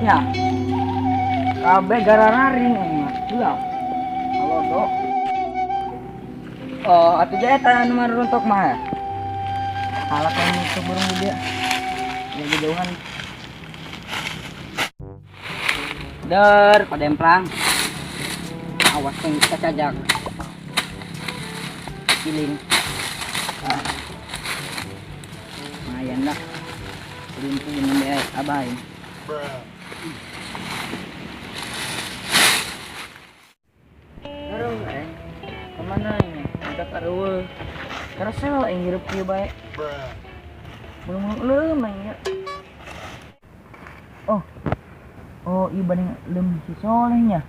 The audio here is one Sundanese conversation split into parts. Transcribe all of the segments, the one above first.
jukutnya. Kabeh garararing aing mah. Ulah. Halodo. Oh, atuh jaya eta anu maruntok mah. Halak yang itu burung dia. Yang jauhan. Der, pademplang. Awas yang kita cajak. Giling. Ah. Lumayan lah. Limpu ini deh abai. Terus kemana ini? Kita taruh. Karena aing hirup kieu bae. Belum leuleum aing ya. Oh. Oh, ieu banding leum si Solehnya.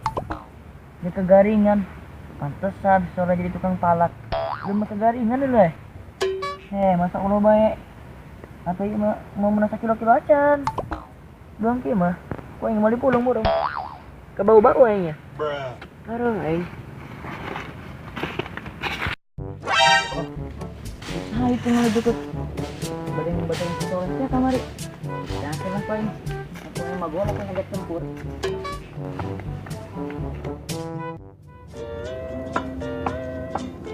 Dia kegaringan. Pantesan si Soleh jadi tukang palak. Leum kegaringan dulu eh. Masa ulah bae. Atau ieu mah mau menang kilo-kilo acan. Doang kieu mah. Ku aing meuli pulung burung. Kebau-bau aing nya. Bareng aing. Oh. Nah, itu ngelejukut. Badeng-badeng si Soleh teh kamari. Jangan salah ku aing. Aku aing mah golok ngajak tempur.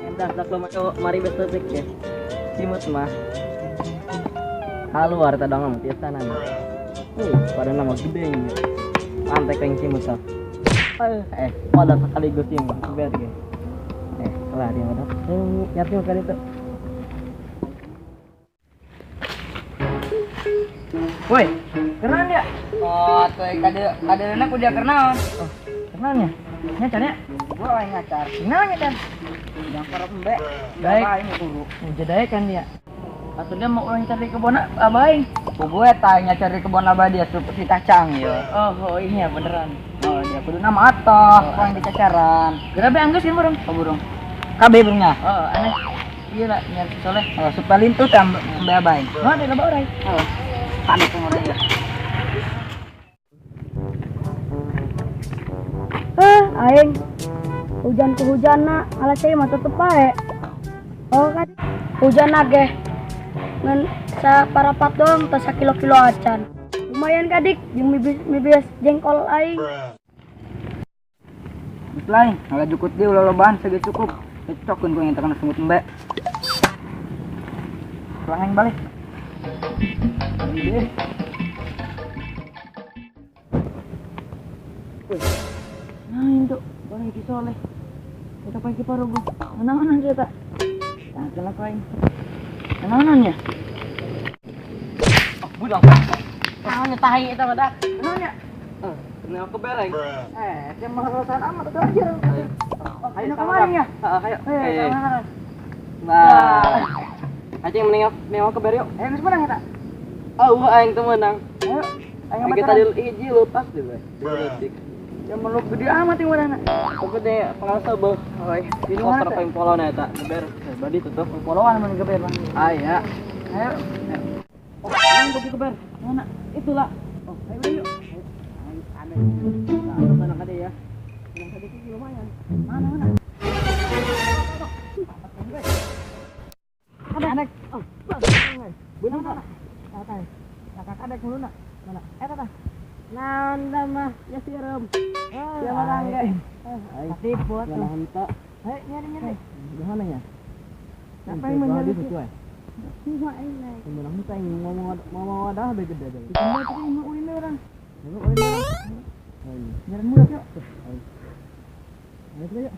Endah dak lo mari besetik ya. Simut mah. Keluar ta dong biasa nana. Pada nama gede ini. Pantai kayak simut tuh. Pada sekaligus ini ber ge. Kelar dia udah. Nyarti kali itu. Woi, kenalan ya? Oh, tuh kade anak udah kenalan. Oh, kenalan ya? Nyacar ya? Gua yang ngacar. Kenalan ya, Dan? Yang para pembe. Daek. Aing guru. Daek kan dia. Atau dia mau ulang cari kebun abai? Gue tanya cari kebun abai dia seperti kacang ya. Oh, iya beneran. Oh, dia kudu nama atoh, oh, yang dicacaran. Gerabe anggus kan burung? Oh, burung. Kabeh burungnya. Oh, aneh. Iya lah, nyari Soleh. Oh, supaya lintu tam embe abai. Oh, ada loba orai. Oh. Panik orang ya. Aing hujan kehujana ala cai mah tetep bae. Oh kan hujan ge ngan saparapat doang teh sakilo-kilo acan. Lumayan kadik jeung mibis jengkol aing. Geus lain, ngala jukut ge ulah lobaan sege cukup. Cokeun ku yang kana semut embe. Pulang aing balik. Nah, itu orang iki Soleh. Kita pakai parogo. Nanaonan sia ta? Tah kena ku aing. Nanaonan nya? Oh, budak. Naon tahi eta mah dak? Naon nya? Kena aku bereng. Dia mah alasan amat atuh aja. Ayo kemana ya? Heeh, ayo. Kemana? Nah. Aja yang mending nengok ke ber yuk. Ayo geus menang eta. Oh, aing teu menang. Ayo. Aing kita di hiji lupas deh, Bay. Ya meluk gede amat yang wadahna. Oke deh, pengawas beuh. Oh iya. Di mana teh? Polona eta, geber. Badi tutup. Poloan mun geber bang. Ah iya. Ayo. Oh, yang bagi geber. Mana? Itulah. Oh, ayo yuk. Ayo, ada. Nah, mana kade ya? Yang tadi itu lumayan. Mana mana? Ada anak. Oh, benar mana? Eta. Kakak adek muluna. Mana? Eta tah. Naon mah ya sireum. Ya mana ge? Tipu atuh. Mana Hei, nyari-nyari. Gimana ya? Siapa yang menyari itu? Cuma ini. Menang kita yang ngomong mau ada habis gede aja. Cuma itu mau ulin orang. Mau ulin. Nyari mulut yuk. Ayo kita yuk.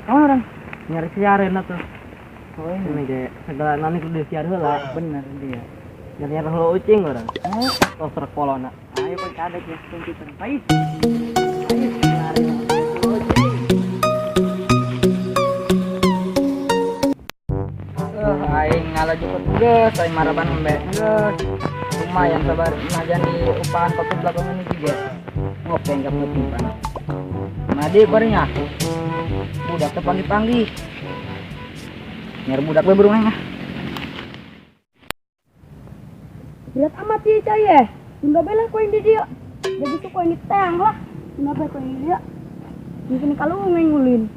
Kamu orang nyari siaran tuh. Oh ini kayak segala nani kudu siar heula. Bener dia. Nyari heula ucing orang. Oh serak polona. Ayo kau kadek ya komputer. Ayo. Ayo nyari ucing. Aing ngalah jukut geus, aing maraban embe geus. Lumayan sabar najan di upahan kopi belakangan ini juga. Ngopi enggak penting pan. Madi kornya. Budak teh panggih-panggih. Nyari budak we burung aing ah. Berat amat sih cai ya. Tunda bela koin di dia. Jadi tuh koin di tang lah. Tunda bela koin di dia. Mungkin kalau ngulin.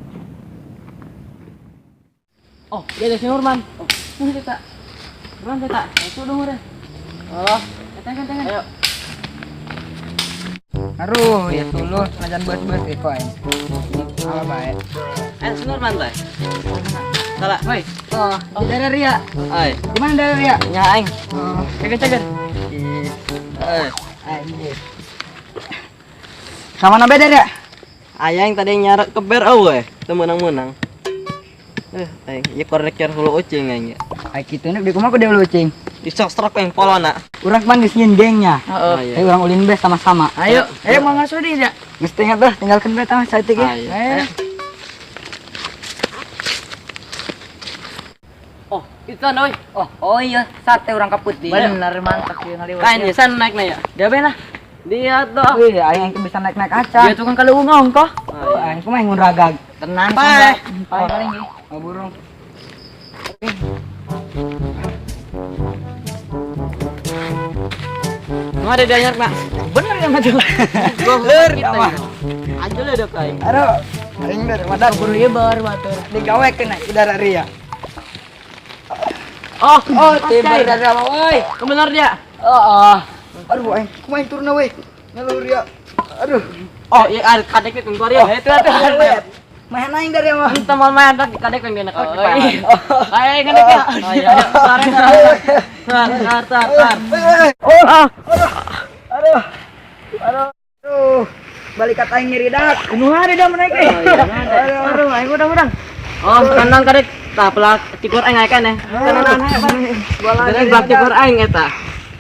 Oh, dia ada si Nurman. Oh, ini kita. Nurman kita. Itu dong udah. Oh, tangan tangan. Ayo. Aduh, ya tuluh senajan beus-beus iko aing. Apa bae. Eh, si Nurman lah. Salah. Woi. Oh, di daerah Ria. Ai. Di mana daerah Ria? Nya aing. Oh, Ceger-ceger. Eh, anjir. Sama mana beda ya? Ayang tadi nyarak keber eueuh, teu meunang-meunang. Aing ieu korek hulu ucing aing ya. Ai kitu nek di kumaha ku deui ucing. Disok strok aing polona. Urang mah geus nyieun gengnya. Heeh. Ayo urang ulin be sama-sama. Ayo. Ayo mau ngasudi ya. Geus tinggal dah, tinggalkeun be tah saeutik ge. Ayo. Oh, itu oi. Oh, oh iya, sate urang kaputih. Bener mantap ieu ngaliwat. Kain ya san naik na ya. Dia be lah. Dia tuh. Wih, aing bisa naik-naik acan. Dia tukang kalungong kok. Oh, aing kumaha ngun ragag. Tenang, Pae. Pae paling ge. Oh, burung. Nu ada dia nyarak, Nak. Bener ya mah tuh. Leur mah. Anjul ada kain. Aduh, aing dari madar Buru ieu baur batur. digawekeun naik udara ria. Oh, Oh, tiba dari apa woi? Kebenar dia. Oh, oh. Aduh, aing kumaha turun we? Ngalur ya. Aduh. Oh, iya ada kadek itu keluar ya. Itu itu. Main aing dari mah. Entah mau main tak kadek yang dia nak. Ayo kadek ya. Oh iya, tar tar tar tar. Oh, aduh. Aduh. Aduh. Balik ka aing nyeri dak. Nu hari dah menaik. Aduh, aduh, aing urang-urang. Oh, kandang kadek tah pelak cikur aing kan ya. Kandang. Bola pelak cikur aing eta.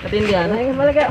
Ketindian. Aing balik ya.